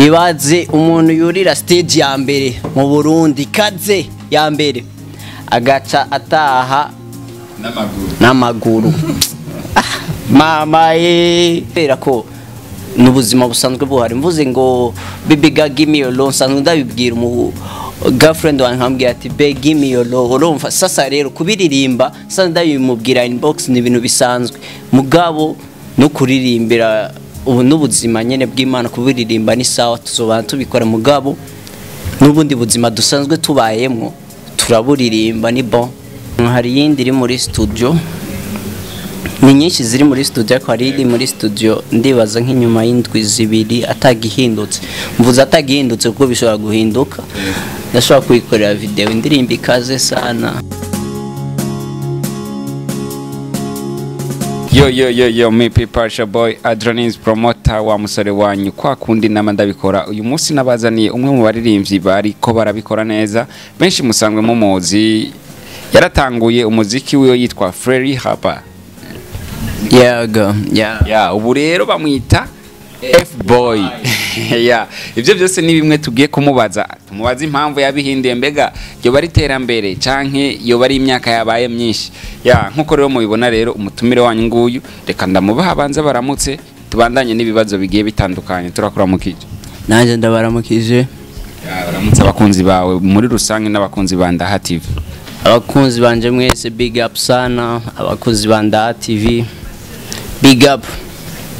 Ibaze umuntu yurira stage ya mbere mu Burundi, kaze ya mbere, agaca ataha n'amaguru. Mama ye, kubera ko n'ubuzima busanzwe buhari. Mvuze ngo "Baby girl, give me your love", nsanzwe ndabibwira umu girlfriend wanjye, nkambwira ati "Babe, give me your love". Urumva sasa rero kubiririmba sasa ndabimubwira inbox ni ibintu bisanzwe, mugabo no kuririmbira ubu n'ubuzima nyene bw'Imana, kubiririmba ni sawa, tuzobana tubikora, mugabo n'ubundi buzima dusanzwe tubayemwo turaburirimba, ni bon. Hari iyindi iri muri studio, ni nyinshi ziri muri studio, ariko hari iri muri studio, ndibaza nk'inyuma y'indwi 2 atagihindutse. Mvuze atagihindutse kuko bishobora guhinduka, ndashobora kuyikorera video, indirimbo ikaze sana. Yo yo yo yo, me people, boy Adrenaline promoter wa musore wanyu, kwa kundi nama ndabikora. Uyu munsi nabazaniye umwe mu baririmbyi bari ko barabikora neza, benshi musanzwe mumuzi. Yaratanguye umuziki wiwe yitwa Frere Hapa. Yego, yeah. Ya, ubu rero bamwita F boy. Ya, ibyo byose ni bimwe tugiye kumubaza, tumubaza impamvu yabihinduye, mbega yoba ari iterambere canke yoba ari imyaka yabaye myinshi? Ya, nkuko rero mubibona rero, umutumire wanyu nguyu, reka ndamubaha abanza baramutse, tubandanye n'ibibazo bigiye bitandukanye. Turakuramukije. Nanjye ndabaramukije. Ya, baramutse abakunzi bawe muri rusange n'abakunzi ba Ndaha TV. Abakunzi banje mwese, big up sana. Abakunzi ba Ndaha TV, big up.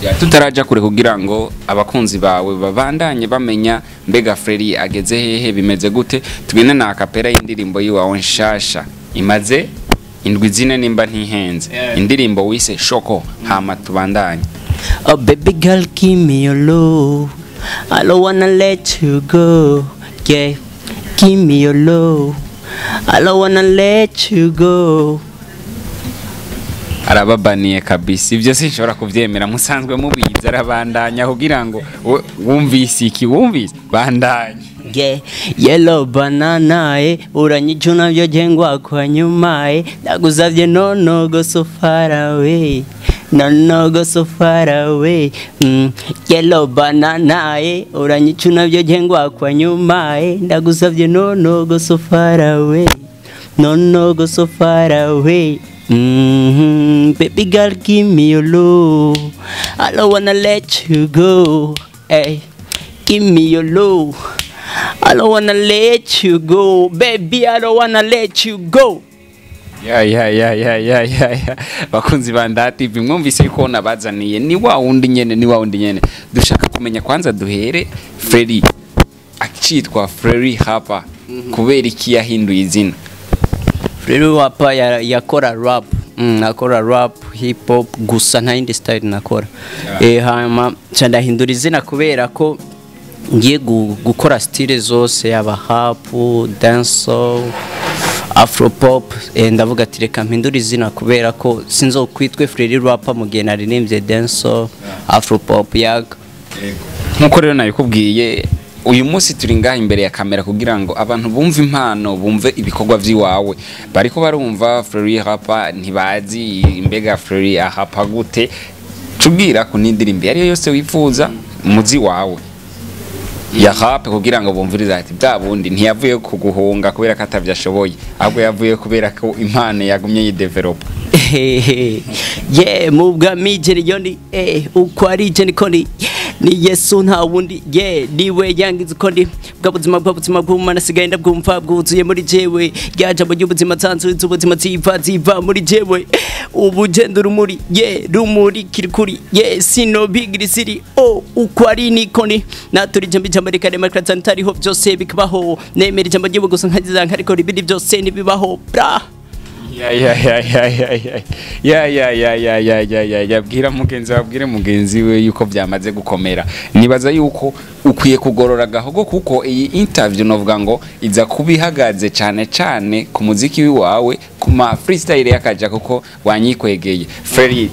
Ya, tutaraja kure, kugira ngo abakunzi bawe babandanye bamenya mbega Frere ageze hehe, bimeze gute, tugende na acapella y'indirimbo yiwawe nshasha imaze indwi 4 nimba ntihenze, indirimbo wise Shoko, hama tubandanye. Oh baby girl, give me your love. I don't wanna let you go. Yeah, give me your love. I don't wanna let you go. Arababaniye kabisa, ibyo sinshobora kuvyemera, musanzwe mubizi. Arabandanya kugira ngo wumvise iki, wumvise, bandanye. Yeah, yellow banana, eh, uranyica navyo kwa nyuma, eh, ndagusavye no no go so far away, no no go so far away. Yellow banana, eh, uranyica navyo kwa nyuma, eh, ndagusavye no no go so far away, no no go so far away. Baby girl, give me your love. I don't wanna let you go. Hey, give me your love. I don't wanna let you go, baby. I don't wanna let you go. Ya ya ya ya ya ya ya, bakunzi ba Ndaha TV, mwumvise yuko nabazaniye ni wa wundi nyene, ni wa wundi nyene. Dushaka kumenya kwanza, duhere Frere akitwa Frere Hapa, kubera iki yahinduye izina? Rero wapa yakora rap, nakora rap, hip hop gusa, nta yindi style nakora. Hanyuma nca ndahindura izina kubera ko ngiye gukora style zose, yaba rap, dancehall, afropop. Ndavuga ati reka mpindure izina kubera ko sinzokwitwe Frere Rapper mu gihe naririmbye dancehall, afropop, yaga. Nkuko rero nabikubwiye, uyu munsi turi ngaha imbere ya kamera kugira ngo abantu bumve impano, bumve ibikorwa vy'iwawe. Bariko barumva Frere Hapa, ntibazi mbega Frere ahapa gute. Tubwira ku n'indirimbo iyo ariyo yose wifuza muzi wawe ya rap, kugira ngo bumvirize ati bya bundi ntiyavuye kuguhunga kubera ko atavyashoboye, ahubwo yavuye kubera ko impano yagumye yidevelopa. Yeah, mu bwami jeri ndi, uko ari je niko ndi, ni Yesu nta wundi, yeah, niwe yangize uko ndi. Bwa buzima, bwa buzima bw'Imana sigaye ndabwumva bwuzuye muri jewe, rya jambo ry'ubuzima nsanzwe z'ubuzima ziva ziva muri jewe, ubu genda urumuri, yeah, rumuri kiri kuri, yeah, sino bigiri siri, oh, uko ari niko ndi. Natura ijambo, ijambo rikarema ntariho byose bikabaho, nemera ijambo ry'ubu gusa nkagiza nkarikora, ibindi byose ntibibaho bra. Ya ya ya ya ya ya ya ya ya ya ya ya ya ya, bwira mugenzi wawe, abwire mugenzi we yuko byamaze gukomera. Nibaza yuko ukwiye kugorora agahogo, kuko iyi interview novuga ngo iza kuba ihagaze cyane cyane ku muziki wawe, ku ma freestyle yakaja, kuko wanyikwegeye. Frere,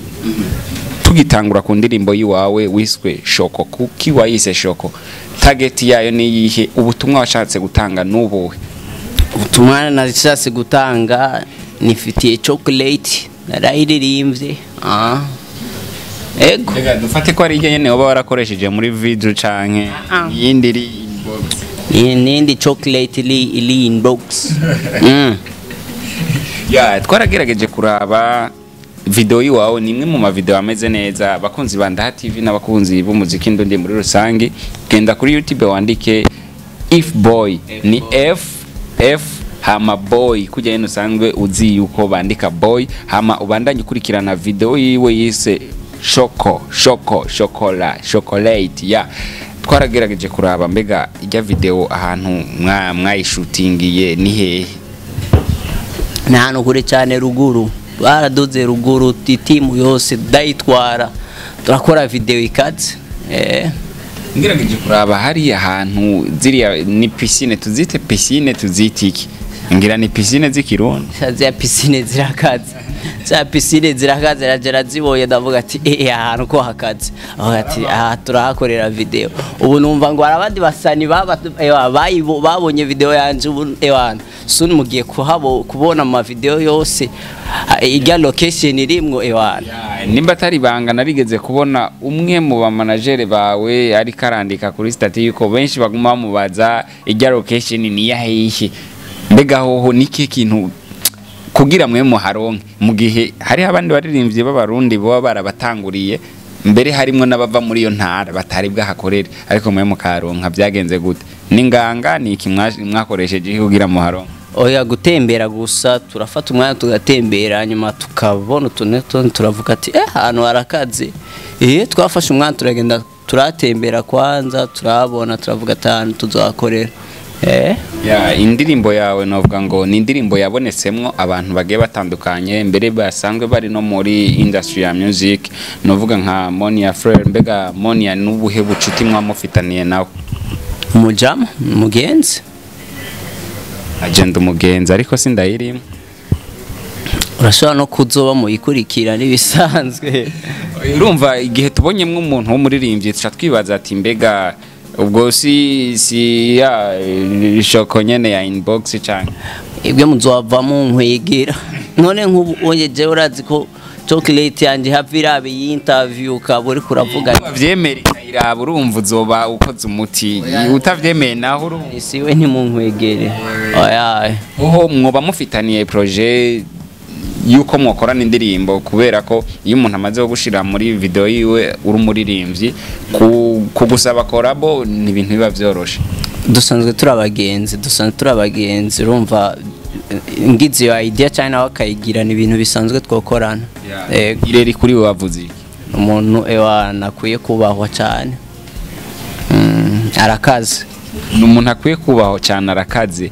tugitangura ku ndirimbo yiwawe wiswe Shoko, kuki wayise Shoko? Target yayo ni iyihe? Ubutumwa washatse gutanga nubuhe? Ubutumwa nashatse gutanga, nifitiye chocolate, narayiririmbye. Ego. Reka dufate ko ari nyene woba warakoresheje muri video canke iyindi iri inbox? Iyi nindi chocolate iri inbox. Ya, twaragerageje kuraba video yiwawe, ni imwe mu mavideo ameze neza. Abakunzi ba Ndaha TV n'abakunzi b'umuziki ndundi muri rusange, genda kuri YouTube wandike If Boy, ni F F hama boy, kujya nyene usanzwe uzi yuko bandika boy, hama ubandanye ukurikirana video yiwe yise Shoko Shoko Chocolat Chocolate. Ya, twaragerageje kuraba, mbega ijya video ahantu mwayishutingiye ni hehe? Ni ahantu kure cyane ruguru, baraduze ruguru, itimu yose ndayitwara, turakora video ikaze. Ngerageje kuraba hariya hantu, ziriya ni piscine, tuzite piscine, tuzite iki? Ngira ni piscine z'ikirundi. Ziriya piscine zirakaze, za piscine zirakaze, ragera zibonye ndavuga ati: "Eh, ahantu ko hakaze." Aho ati: "Aha turahakorera video." Ubu numva ngo hari abandi basani baba ewa, babonye video yanje ubu, ewa, soon mugiye kuhabo kubona ama video yose, ah, ijya location irimwo, ewa. Nimba atari ibanga, narigeze kubona umwe mu bamanagere bawe ariko arandika kuri statut yuko benshi baguma bamubaza ijya location ni yahehe. Mbega hoho niki kintu kugira mwe muharonke, mu gihe hariho abandi baririmbyi b'abarundi baba barabatanguriye mbere, harimwo n'abava muri iyo ntara batari bwahakorere, ariko mwe mukaronka? Byagenze gute? Ni nganga ni iki mwakoresheje kugira muharonke? Oya, gutembera gusa. Turafata umwanya tugatembera, nyuma tukabona utuntu n'utundi, turavuga ati: "Eh, ahantu harakaze." Twafashe umwanya turagenda, turatembera kwanza, turabona, turavuga ati: "Ahantu tuzahakorera." Ya, indirimbo yawe novuga ngo ni indirimbo yabonetsemwo abantu bagiye batandukanye, mbere basanzwe bari no muri industry ya music, novuga nka Monia Frere. Mbega Monia n'ubuhe bucuti mwamufitaniye nawe? Umujama, umugenzi. Agenda umugenzi, ariko sindayirimo. Urashobora no kuzoba muyikurikira, n'ibisanzwe. Urumva igihe tubonyemwo umuntu w'umuririmbyi, tuca twibaza ati: "Mbega ubwo si ya shoko nyene ya inbox canke?" Ibyo muzovamo nkwegera none nk'ubu oye, jewe urazi ko chocolate yanjye hafi irabe iyi interview ukaba uriko uravuga. Wavyemera ikayiraba, urumva uzoba ukoze umuti. Utavyemeye naho urumva. Siwe, ntimunkwegere, oya. Hoho mwoba mufitaniye projet yuko mwakorana indirimbo? Kubera ko iyo umuntu amaze gushira muri video yiwe uri umuririmbyi, kugusaba collabo ni ibintu biba vyoroshe. Dusanzwe turi abagenzi, urumva ngize iyo idea cyane nawe akayigira, ni ibintu bisanzwe twokorana. Yego. Ireri kuri we wavuze iki? Umuntu, ewa, nakwiye kubahwa cyane, arakaze. Ni umuntu akwiye kubaho cyane, arakaze.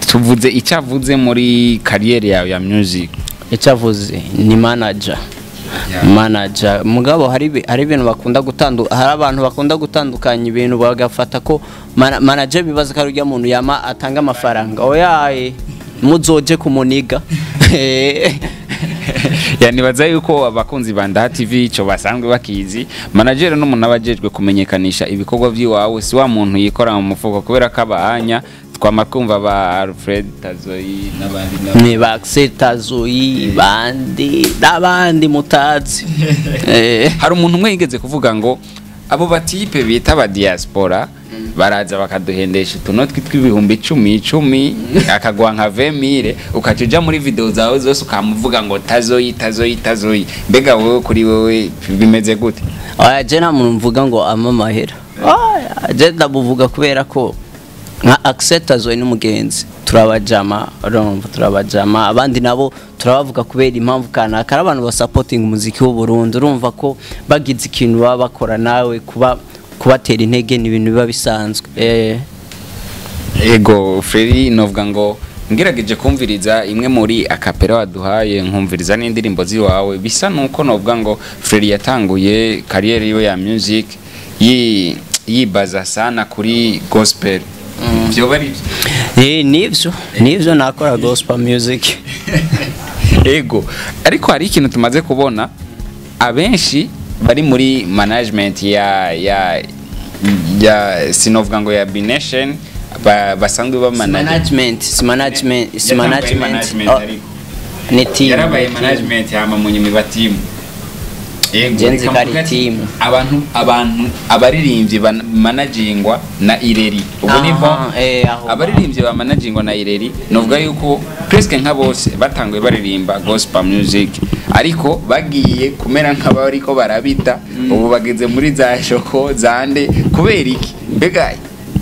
Tuvuze icyo avuze muri carrière yawe ya music. Icyo avuze ni manager. Manager, mugabo hari ibintu bakunda gutandu, hari abantu bakunda gutandukanya ibintu, bagafata ko manager bibaza ko ari urya muntu yama atanga amafaranga. Oya, muzoje kumuniga. Yanibaza yuko abakunzi ba Ndaha TV ico basanzwe bakizi. Manager n'umuntu aba ajejwe kumenyekanisha ibikorwa by'iwawe, si wa muntu yikora mu mufuko, kubera ko abahanya twama twumva ba Alfred Tazoyi n'abandi n'abandi. Ni ba Axel Tazoyi bandi n'abandi mutazi. Hari umuntu umwe yigeze kuvuga ngo abo batipe bita aba diaspora baraza bakaduhendesha utunotwi tw'ibihumbi icumi icumi, akaguha nka 20 mille, ukaca uja muri video zawe zose ukamuvuga ngo Tazoyi, Tazoyi, Tazoyi. Mbega wowe, kuri wewe bimeze gute? Oya, je nta muntu mvuga ngo ampe amahera. Oya, je ndamuvuga kubera ko nka Axel Tazoyi n'umugenzi, turabajama, urumva turabajama. Abandi nabo turabavuga kubera impamvu kanaka, ari abantu basapotinga umuziki w'u Burundi. Urumva ko bagize ikintu baba bakora, nawe kuba kubatera intege ni ibintu biba bisanzwe. Ego Freri, novuga ngo ngerageje kumviriza imwe muri a cappella waduhaye, nkumviriza n'indirimbo ziwawe, bisa nuko novuga ngo Freri yatanguye carrière yiwe ya music yibaza sana kuri gospel. Vyoba ari byo? Nivyo, nakora gospel music. Ego, ariko hari ikintu tumaze kubona: abenshi bari muri management ya sinovuga ngo ya Bination, basanzwe ba manage Management si management, si management. Management Oh, ariko ni team. Yarabaye Ni team. management, hama mu nyuma iba team. Je nzi ko ari team. Abantu abaririmbyi managingwa na Ireri ubu Aha, niho aho. Abaririmbyi ba managingwa na Ireri, novuga yuko presque nka bose batanguye baririmba gospel music, ariko bagiye kumera nk'abariko barabita, ubu bageze muri za shoko zande. Kubera iki? Mbega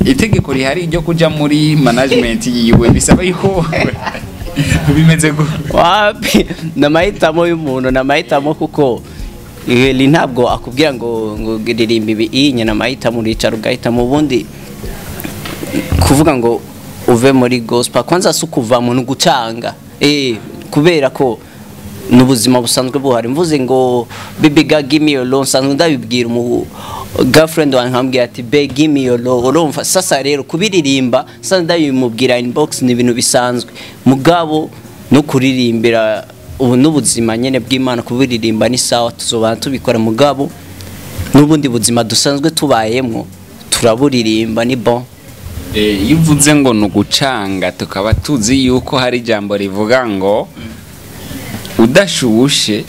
itegeko rihari ryo kuja muri management yiwe bisaba yuko bimeze gute? Wapi, ni amahitamo y'umuntu, ni amahitamo, kuko Ireri ntabwo akubwira ngo ririmba ibi. Iyi nyina amahitamo, uricara ugahitamo. Ubundi kuvuga ngo uve muri gospel, kwanza si ukuvamo, ni ugucanga, kubera ko ni ubuzima busanzwe buhari. Mvuze ngo "Baby girl, give me your love", nsanzwe ndabibwira umu girlfriend wanjye, nkambwira ati "Babe, give me your love". Urumva sasa rero kubiririmba sasa ndabimubwira inbox, ni ibintu bisanzwe. Mugabo no kuririmbira ubu n'ubuzima nyene bw'Imana, kubiririmba ni sawa, tuzobana tubikora, mugabo n'ubundi buzima dusanzwe tubayemwo turaburirimba, ni bon. Iyo uvuze ngo ni ugucanga, tukaba tuzi yuko hari ijambo rivuga ngo udashushe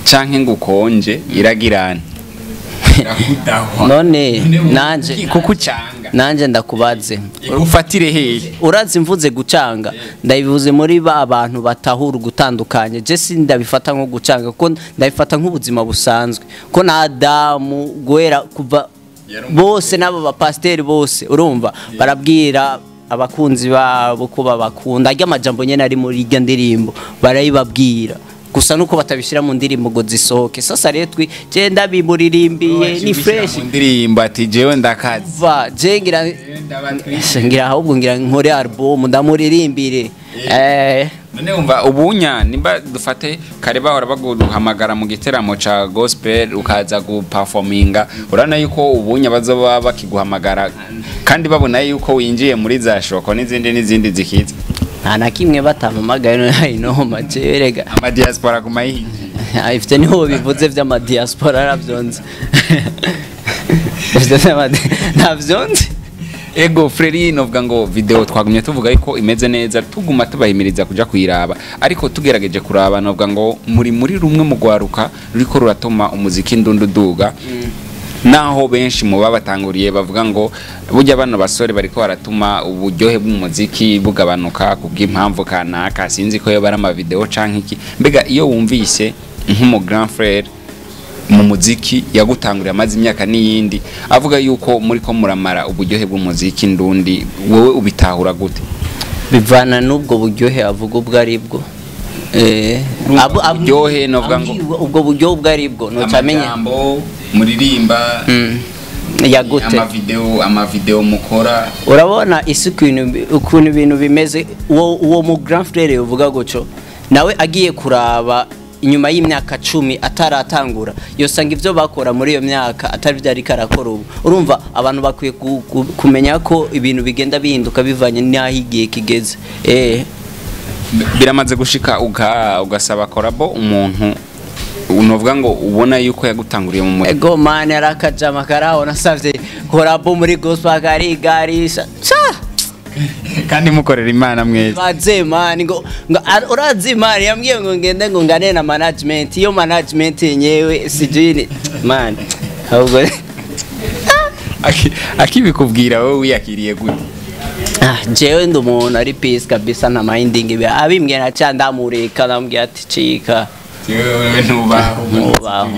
canke ngo ukonje iragirana irakudahwa. None nanje Kuko ucanga. Nanje ndakubaze. Igufatire hehe? Urazi, mvuze gucanga, ndabivuze muri ba bantu batahura gutandukanye. Je si ndabifata nko gucanga, kuko ndabifata nk'ubuzima busanzwe, ko na Adamu guhera kuva bose n'abo bapasiteri bose, urumva, barabwira abakunzi babo ko babakunda. Arya amajambo nyene ari muri irya ndirimbo barayibabwira, gusa nuko batabishyira mu ndirimbo ngo zisohoke. Sasa rero twi je ndabimuririmbiye ni fresh. Mu ndirimbo ati jewe ndakazi. Va je ngira ahubwo ngira nkore album ndamuririmbire. None umva, ubunya nimba dufate kare bahora baguhamagara mu giteramo ca gospel ukaza guperforminga, urabona yuko ubunya bazoba bakiguhamagara kandi babona yuko winjiye muri za shoko n'izindi n'izindi zikiza? Nta na kimwe batampamagaye, no jewe rega. Ama diaspora ku mahinji. Ifite niho bivuze vy'amadiaspora navyonze. Ivyo navyonze. Ego Freri, novuga ngo video twagumye tuvuga yuko imeze neza, tuguma tubahimiriza kuja kuyiraba, ariko tugerageje kuraba, novuga ngo muri rumwe mu gwaruka ruriko ruratuma umuziki ndundu duga, naho benshi mu babatanguriye bavuga ngo burya bano basore bariko baratuma uburyohe bw'umuziki bugabanuka kubw'impamvu kanaka, sinzi ko yo bari ama video canke iki. Mbega iyo wumvise nk'umu grand frère mu muziki yagutanguriye amaze imyaka n'iyindi avuga yuko muri ko muramara uburyohe bw'umuziki ndundi, wowe ubitahura gute? Bivana n'ubwo buryohe avuga ubwo ari bwo. Uburyohe novuga ngo ubwo buryohe ubwo ari bwo nocamenya. Amajambo muririmba, yagute? Amavideo mukora. Urabona isi ukuntu ibintu bimeze, uwo mu grand frère uvuga gutyo nawe agiye kuraba inyuma y'imyaka 10 ataratangura, yosanga ivyo bakora muri iyo myaka atari byo ariko arakora ubu. Urumva, abantu bakwiye kumenya ko ibintu bigenda bihinduka bivanye n'aho igihe kigeze. Biramaze gushika ugasaba collabo umuntu unovuga ngo ubona yuko yagutanguriye mu muziki? Ego man, arakajama karaho nasavye collabo muri gospel karigarisha cha. Kandi mukorera Imana mwese. Baze man, ngo urazi man, yambwiye ngo ngende ngo ngane na management. Iyo management yenyewe sijui man, ahubwo Akibikubwira wowe wiyakiriye gute? Ah, jewe ndi umuntu ari peace kabisa, nta minding. Ibi abimbwiye naca ndamureka, ndamubwira ati cika. Jewe ntubaho. Ntubaho.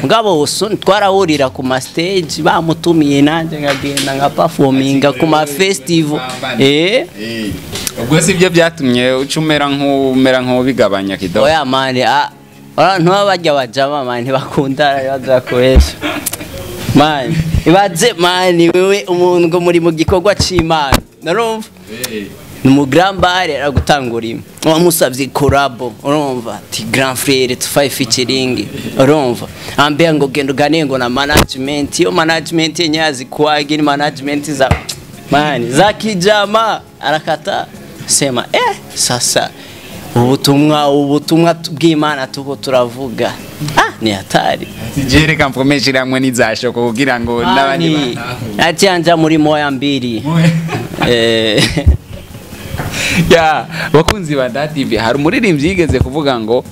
Mugabo twarahurira ku ma stage bamutumiye, nanjye nkagenda nka performinga ku ma festival. Ubwo si byo byatumye uca umera nk'ubigabanya kidogo? Oya man, ah, abantu baba bajya bajama man, ntibakunda bazakoresha man. Ibaze man, wewe umuntu ngo muri mu gikorwa c'Imana, narumva ni mu grand bar aragutangura imwe, wamusabye collabo, urumva ati "Grand frère, tufaye featuring", urumva ambia ngo genda uganire ngo na management. Iyo management yenye azi kwagira ni management za man za kijama, arakata sema sasa ubutumwa bw'Imana tuko turavuga, ah, ni hatari. Je reka mvomeshe hamwe n'izashoko kugira ngo n'abandi Mani, batahure. ati anja muri moya mbiri. Ya bakunzi ba DTV, hari umuririmbyi yigeze kuvuga ngo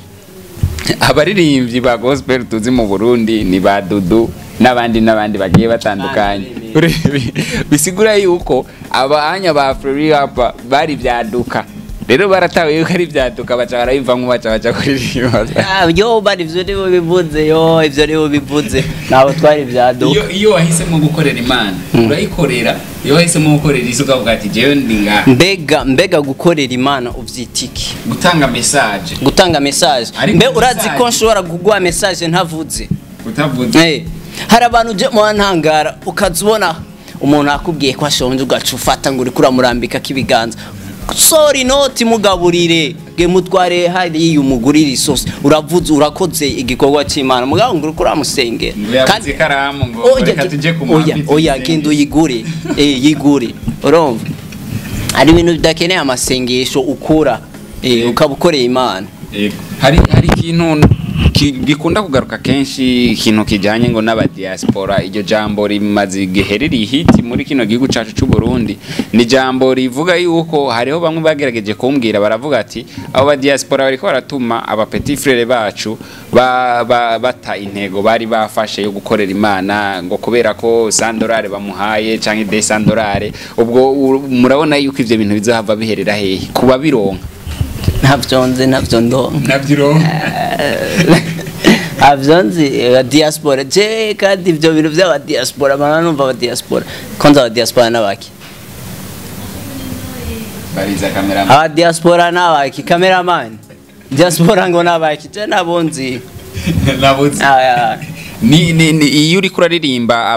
Abaririmbyi ba gospel tuzi mu Burundi ni ba Dudu n'abandi n'abandi bagiye batandukanye. Bisigura yuko abanya ba Fleury Rapper bari byaduka, rero baratawe yuko ari byaduka, baca barabivamwo, baca baja kuririmba. Yo bari, ivyo nibo bivuze, yo ivyo nibo bivuze, ntabwo twari byaduka. Iyo wahisemo gukorera Imana urayikorera, iyo wahisemo gukorera isi ukavuga ati jewe ndi ngaha. Mbega gukorera Imana uvyita iki? Gutanga message. Gutanga message. Ariko mbe urazi message- ko nshobora kuguha message ntavuze? Utavuze. Hari abantu uje mu ntangara, ukaza ubona umuntu akubwiye ko ashonje, ugaca ufata ngo uriko uramurambika k'ibiganza, sora inoti mugaburire, ge mutware hariya umugurire isosi, uravuze urakoze igikorwa cy'Imana, mugabo ngo uriko uramusengera. Ngo yabuze ikaramu, ngo Oya, reka tujye ku oya, mapiti oya, tugende. Genda uyigure, yigure. Urumva hari ibintu bidakeneye amasengesho ukora, ukaba ukoreye Imana. Yego. Hari ikintu gikunda kugaruka kenshi, ikintu kijanye ngo n'aba diaspora. Iryo jambo rimaze igihe riri hit muri kino gihugu cacu c'u Burundi. Ni jambo rivuga yuko hariho bamwe bagerageje kumbwira, baravuga ati abo ba diaspora bariko baratuma aba petit frère bacu bata intego bari bafashe yo gukorera Imana, ngo kubera ko $100 bamuhaye canke $200. Ubwo murabona yuko ivyo bintu bizohava biherera hehe kuba bironka? Ntavyo nzi, ntavyo ndonka. Navyironka. Ntavyo nzi diaspora je, kandi ivyo bintu vy'aba diaspora mana, numva aba diaspora ko nzi aba diaspora n'abaki. Bariza cameraman. Aba diaspora n'abaki? Cameraman, diaspora ngo n'abaki? Je nabo nzi. Nabuze. Ah, ah. Ni iyo uriko uraririmba,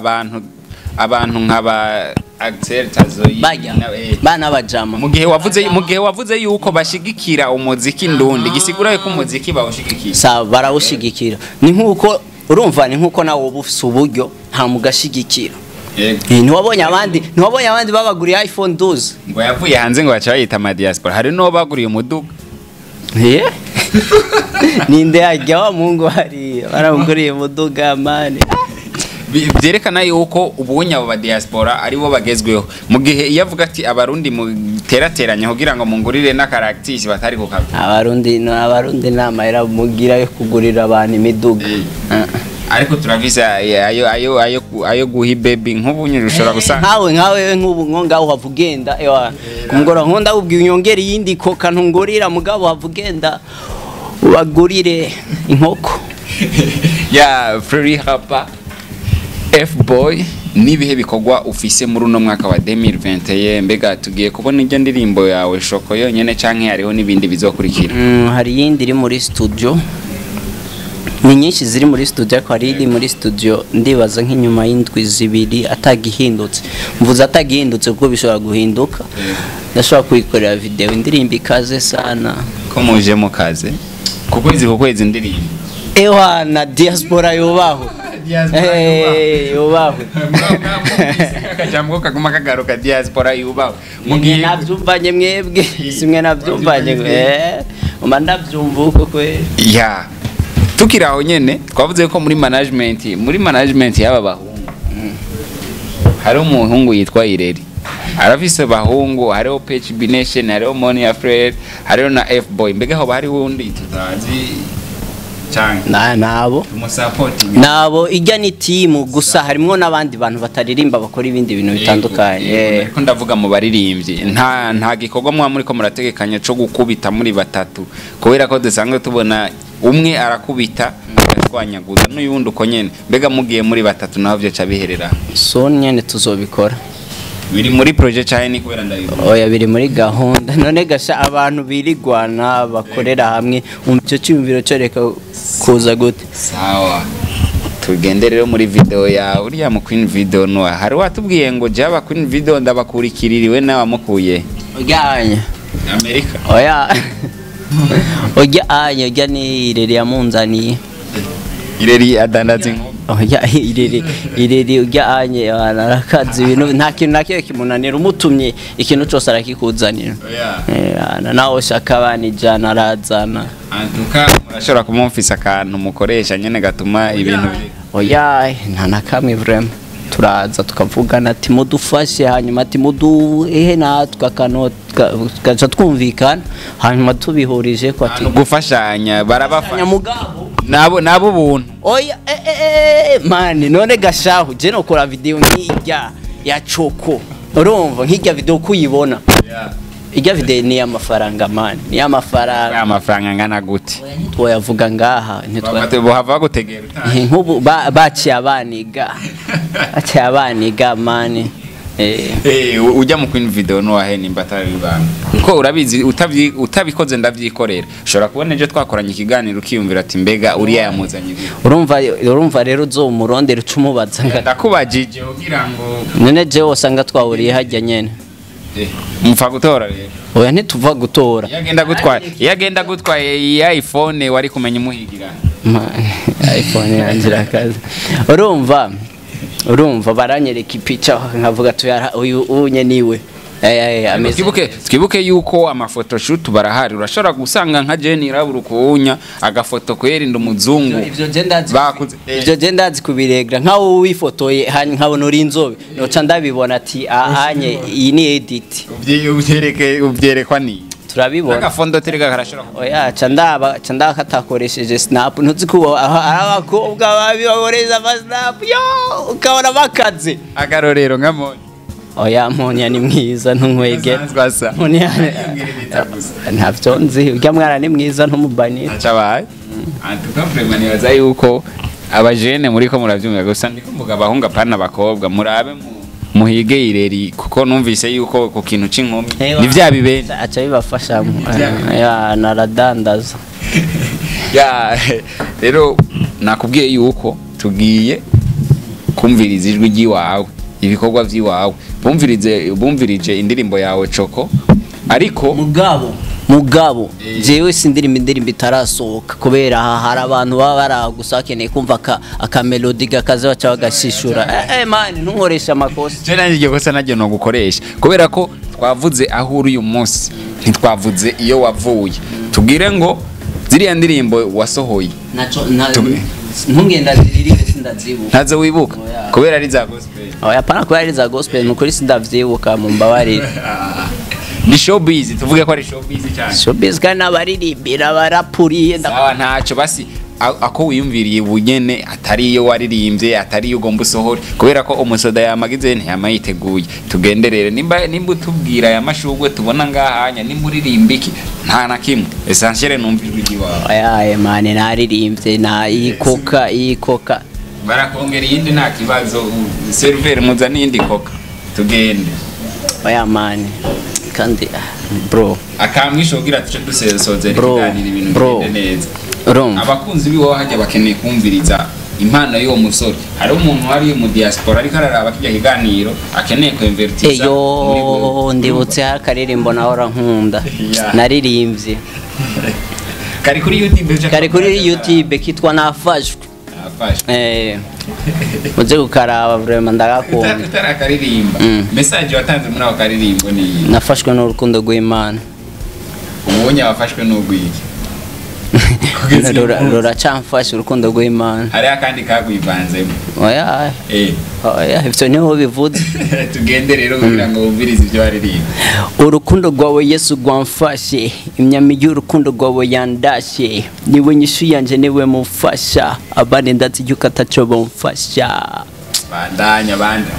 abantu nk'aba Axel Tazoyi Bajya bana bajama. Mu gihe wavuze yuko bashigikira umuziki ndundi, gisigura yuko umuziki bawushigikiye. Sawa, barawushigikira. Ni nkuko urumva, ni nkuko nawe uba ufise uburyo nta mugashigikira. Yego. Ntiwabonye abandi babaguriye iPhone 12? Ngo yavuye hanze, ngo baca bayita ama diaspora. Hari n'uwo baguriye umuduga. Ninde hajya wa mungu hariya baramuguriye umuduga mani? Vyerekana yuko ubunye abo ba diaspora ari bo bagezweho, mu gihe iyo avuga ati Abarundi muterateranya kugira ngo mungurire n'akaractisi batari kukaba. Abarundi no, Abarundi nta mahera mugira yo kugurira abantu imiduga. Ah. Ariko turavise ayo guha baby nk'ubu nyine ushobora gusanga Nkawe nk'ubu nko ngaho uhava ugenda ewa kumugora nkunda ubwiye unyongera iyindi koka ntungurira, mugabo uhava ugenda ubagurire inkoko. Ya Fleury Rapper, F-boy, nibihe bikorwa ufise muri uno mwaka wa 2021? Mbega tugiye kubona iryo ndirimbo yawe Shoko yonyene, canke hariho n'ibindi bizokurikira? Hari iyindi iri muri studio, ni nyinshi ziri muri studio, ariko hari iri muri studio, ndibaza nk'inyuma y'indwi 2 atagihindutse. Mvuze atagihindutse kuko bishobora guhinduka, ndashobora kuyikorera video, indirimbo ikaze sana. Ko muje mukaze ku kwezi ndirimbo? Ewa na diaspora yubaho. Diaspora. Yubahwe. Akajambo kaguma kagaruka, diaspora yubahwe. Mu gihe navyumvanye mwebwe simwe navyumvanye, umba ndavyumva uko kwe. Ya, tukiri aho nyene, twavuze ko muri management y'aba bahungu hari umuhungu yitwa Ireri, arafise bahungu, hariho PHB Nation, hariho Monia Fred, hariho na F Boy. Mbega hoba hari wundi tutazi canke Na nabo. Tumusupporting? Nabo, ijya ni team gusa, harimwo n'abandi bantu bataririmba bakora ibindi bintu bitandukanye. Ariko ndavuga mu baririmbyi, nta gikorwa mwa muri ko murategekanya co gukubita muri batatu? Kubera ko dusanzwe tubona umwe arakubita agatwanyaguza n'uyundi uko nyene, mbega mugiye muri batatu naho vyoca biherera? So nyene tuzobikora. Biri muri projet cyane? Ni kubera ndabibona. Oya, biri muri gahunda. None gasha abantu birigwana bakorera hamwe, umva icyo cyumviro cyo reka kuza gute? Sawa, tugende rero muri video yawe. Uriya mu Queen Video no hari watubwiye ngo jaba Queen Video ndabakurikiririwe nawe wamukuye Ujyanye Amerika? Oya, ujya anya ujya ni Ireri yamunzaniye. Ireri adandaza inkoko? Oya, Ireri ujya anye arakaza ibintu, nta kintu na kimwe kimunanira, umutumye ikintu cyose arakikuzanira. Oya. Nawe ushaka abana 100 arazana. Antuka murashobora kuba mufise akantu mukoresha nyene gatuma ibintu Oya, nta na kamwe vraiment. Turaza tukavugana ati mudufashe, hanyuma ati muduhe natwe akanoti, tugaca twumvikana, hanyuma tubihurije ko ati gufashanya barabafasha mugabo nabo ubuntu. Oya mani none gashahu je nokora video nk'ijya ya Choco, urumva nk'ijya video kuyibona ijya video ni amafaranga mani, ni amafaranga. Amafaranga angana gute? Twoyavuga ngaha ntitwa gutegera nk'ubu baciye abaniga, baciye abaniga mani. Ujya mu Queen Video no wahe nimba atari ibanga, kuko urabizi utabikoze ndavyikorera. Ushobora kubona ejo twakoranye ikiganiro ukiyumvira ati mbega uriya yamuzanye. Urumva rero uzomurondera ucumubaza. Ndakubajije kugira ngo none je usanga twahuriye hajya nyene. Mupfa gutora rero. Oya ntituva gutora. Iyo agenda gutwaye iyi iPhone wari kumenya umuhigira. iPhone yanjye akazi. Urumva baranyereka ipica nkavuga tuyara uyu unye niwe. Twibuke yuko amafoto shoot barahari, urashobora gusanga nka Jenny irabura ukunya agafoto kwerinda umuzungu. Ivyo je ndazi kubiregra nka wowe wifotoye nkabona uri inzobe noca ndabibona ati anye iyi ni edit. Ubyerekwa ni turabibona agafondo terega karashobora. Oya ca ndaba katakoresheje snap, ntuzi ko abakobwa babi bakoresha ama snap yo ukabona bakaze akarorero nka Monya. Oya Monya ni mwiza ntunkwege. Monya ntavyo nzi, urya mwana ni mwiza ntumubanira. Acabaye antuka vraiment nibaza yuko abajene muri ko muravyumva gusa ndiko mvuga abahunga pana abakobwa murabe muhige ireri, kuko numvise yuko ku kintu c'inkumi ni vya bibende aca bibafasha ya naradandaza. Ya rero nakubwiye yuko tugiye kumviriza ijwi ry'iwawe, ibikorwa vy'iwawe, bumvirije indirimbo yawe Choco, ariko mugabo jewe sindirimba indirimbo itarasohoka kubera hari abantu baba baragusa bakeneye kumva aka melody gakaze baca bagashishura. Man ntunkoresha amakosa. Je nanjye iryo kosa naryo no gukoresha kubera ko twavuze aho uri uyu munsi, ntitwavuze iyo wavuye. Tubwire ngo ziriya ndirimbo wasohoye naco ntungenda ziririmbe sindazibuka. Ntazo wibuka kubera ari za gospel. Oya pana kubera ari za gospel nukuri sindavyibuka, mumbabarire. Ni showbiz, tuvuge ko ari showbiz cyane. Showbiz kandi abaririmbira barapuriye. Sawa ntacyo basi ako wiyumviriye ubunyene atari iyo waririmbye atari iyo ugomba usohore, kubera ko umusoda yamagize ntiyama yiteguye. Tugenderere nimba utubwira aya mashugwe tubona ngahanya nimba uririmba iki nta na kimwe essentiel numva ijwi ry'iwawe. Oya mane naririmbye na iyi koka barakongera iyindi nta kibazo, serveur muzane iyindi koka tugende. Oya mane kandi bro akamwisho kugira tuce dusezera ikiganiro ibintu bigende neza. Urumva abakunzi biwawe hajya bakeneye kumviriza impano y'uwo musore. Hari umuntu wari mu diaspora ariko araraba kijya kiganiro akeneye kwinvertiza. Eyo ndibutse akaririmbo nahora nkunda naririmbye kari kuri YouTube. Kari kuri YouTube kitwa Nafashwe. Nafashwe. Muze gukaraba vraiment ndagakunda. Utarakaririmba, message watanze muri ako karirimbo ni nafashwe n'urukundo rw'Imana. Ubonye wafashwe n'urwiki? Ruracamfashe urukundo rw'Imana. Hari akandi kagwivanzemo? Oya. Oya ivyo niho bivuze. Tugende rero kugira ngo wumvirize ibyo waririmba. Urukundo rwawe Yesu rwamfashe, imyami y'urukundo rwawe yandashe, niwe nyishu yanje niwe mufasha, abandi ndazi yuko ataco bomfasha. Bandanya banda.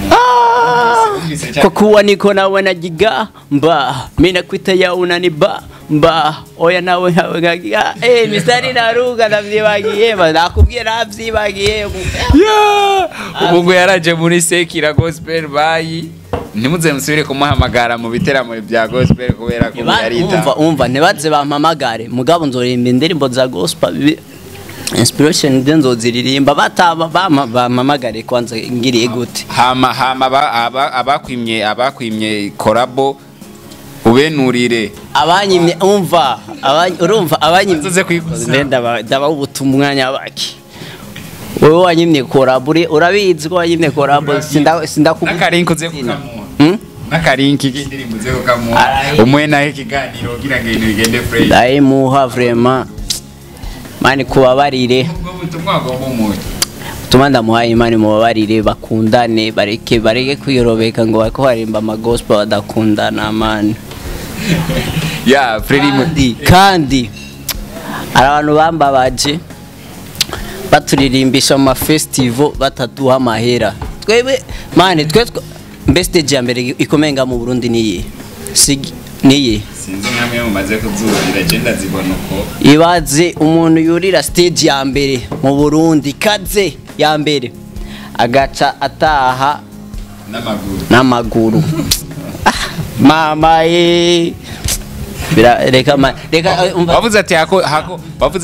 Kwa kuwa niko nawe najigamba, mimi nakuita ya unaniba mba, oya nawe nkawe nkagira mistari naruga ndavyibagiye, nakubwiye navyibagiye. Yeah! Ubu ngo yaraje muri Sekira Gospel bayi ntimuze musubire kumuhamagara mu biteramo bya gospel kubera ko yarita. Umva ntibaze bampamagare, mugabo nzoririmba indirimbo za gospel inspiration nde nzoziririmba bataba bampamagare kwanza ngiriye gute. Hama abakwimye collabo ubenurire. Abanyimye umva urumva abanyimye Bazoze kwigusaba. Ndaba ubutumwa nyabaki wewe wanyimye collabo urabizi ko wanyimye collabo sindakubuza. N'akarinki uze kukamuha. N'akarinki k'indirimbo uze kukamuha. Arayi. Umuhe naho ikiganiro kugira ngo ibintu bigende fresh. Ndayimuha vraiment mani kubabarire. Ubwo butumwa agomba umuhe. Tuma ndamuhaye, Imana imubabarire, bakundane, bareke kwiyorobeka ngo bariko barimba amagospel badakundana, man. Ya Fredy. Kandi hari abantu bambabaje baturirimbisha mu mafestival bataduha amahera. Twebwe, man, twe mbe stage ya mbere ikomeye nga mu Burundi niyi niyi? Sinzi, nkamwe mumaze kuzurira, je ndazibona uko. Ibaze umuntu yurira stage ya mbere mu Burundi, kaze ya mbere, agaca ataha n'amaguru. N'amaguru. Ah, mama ye. Reka reka umva. Wavuze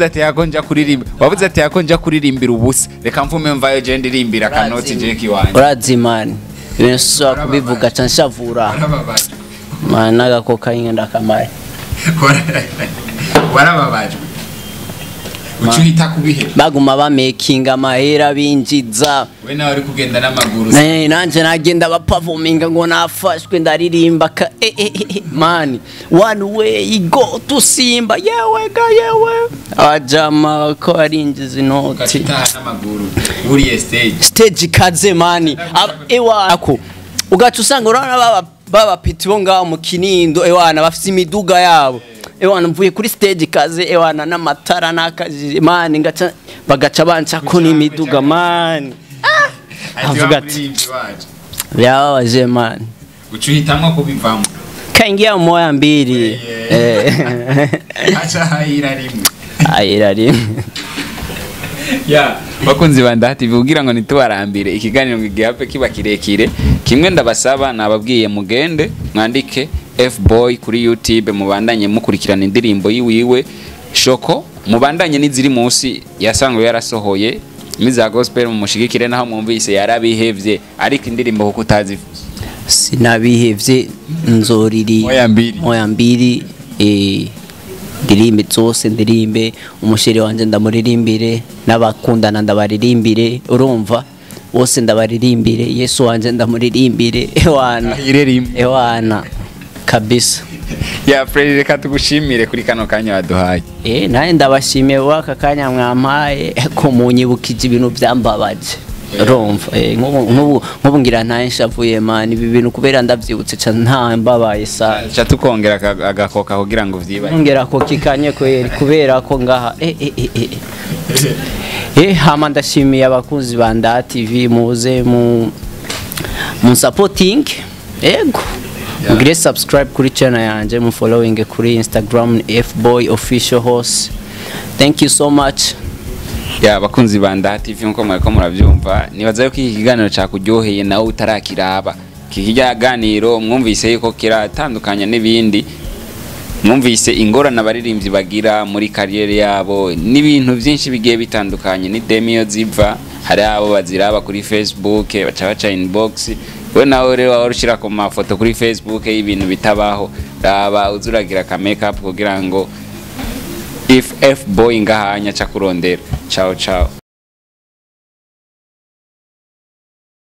ati hako nja kuririmba, wavuze ati hako nja kuririmbira ubusa, reka mvume mvayo, je ndirimbira akanoti je kiwanje. Urazi, man, ibintu sishobora kubivuga, ca nshavura. Warababajwe. Man, n'agakoka ndakamara. Warababajwe, uca uhita kubiheba. Baguma bamekinga amahera binjiza. We nawe uri kugenda n'amaguru. Nanje nagenda baperforminga ngo nafashwe ndaririmba ka man, one way go to Simba, yewe ga yewe, abajama ko arinjiza ugaca inoti. utaha n'amaguru buriye stage. Stage ikaze, man. Ewa ako ugaca usanga urabona baba piti bo ngaho mu Kinindo, ewana, bafise imiduga yabo. Ewana, mvuye kuri stage ikaze, ewana, n'amatara n'akazi, man, ngaca bagaca bancako n'imiduga, man. Avuga ati byababaje, man. Uca uhitamwo kubivamo. Kaingia moya mbili. Haca hayira rimwe. Ayira rimwe. Ya bakunzi ba Ndahati, kugira ngo ntitubarambire ikiganiro ngo igihape kiba kirekire, kimwe ndabasaba, nababwiye mugende mwandike F-boy kuri YouTube, mubandanye mukurikirana indirimbo yiwiwe Shoko, mubandanye n'iziri munsi yasanzwe yarasohoye n'iza gospel, mumushigikire naho mwumvise yarabihevye, ariko indirimbo kuko utazivuze. Sinabihevye, nzoriri. Moya mbili. Moya mbili, ndirimbe zose, ndirimbe umusheri wanje ndamuririmbire, n'abakundana ndabaririmbire, urumva, bose ndabaririmbire, Yesu wanje ndamuririmbire, ewana. Ahire rimwe. Ewana kabisa. Ya Fred, reka tugushimire kuri kano kanya waduhaye. Nawe ndabashimiye aka kanya mwampaye ko munyibukije ibintu byambabaje, urumva, nk'ubu ngira ntaye nshavuye, man, ibi bintu kubera ndabyibutse ca nta mbabaye sana. Ca tukongera agakoka kugira ngo vyibage. Ngera ko kikanye kweri, kubera ko ngaha hama ndashimiye abakunzi ba Nda TV, muze mu supporting, ego, mugire subscribe kuri channel yanje, mu following kuri Instagram, Fboy official host. Thank you so much. Ya abakunzi ba Ndaha TV, nkuko mwariko muravyumva, nibaza yuko iki kiganiro cakuryoheye. Nawe utarakiraba iki kiganiro, mwumvise yuko kiratandukanya n'ibindi, mwumvise ingorane abaririmbyi bagira muri carrière yabo n'ibintu byinshi bigiye bitandukanye. Ni DM iyo ziva, hari abo baziraba kuri Facebook, baca baca inbox. We nawe rero wahora ushira ku mafoto kuri Facebook y'ibintu bitabaho, raba uzuragira ka make up kugira ngo if F boy ngahanya ca kurondera. Ciao ciao.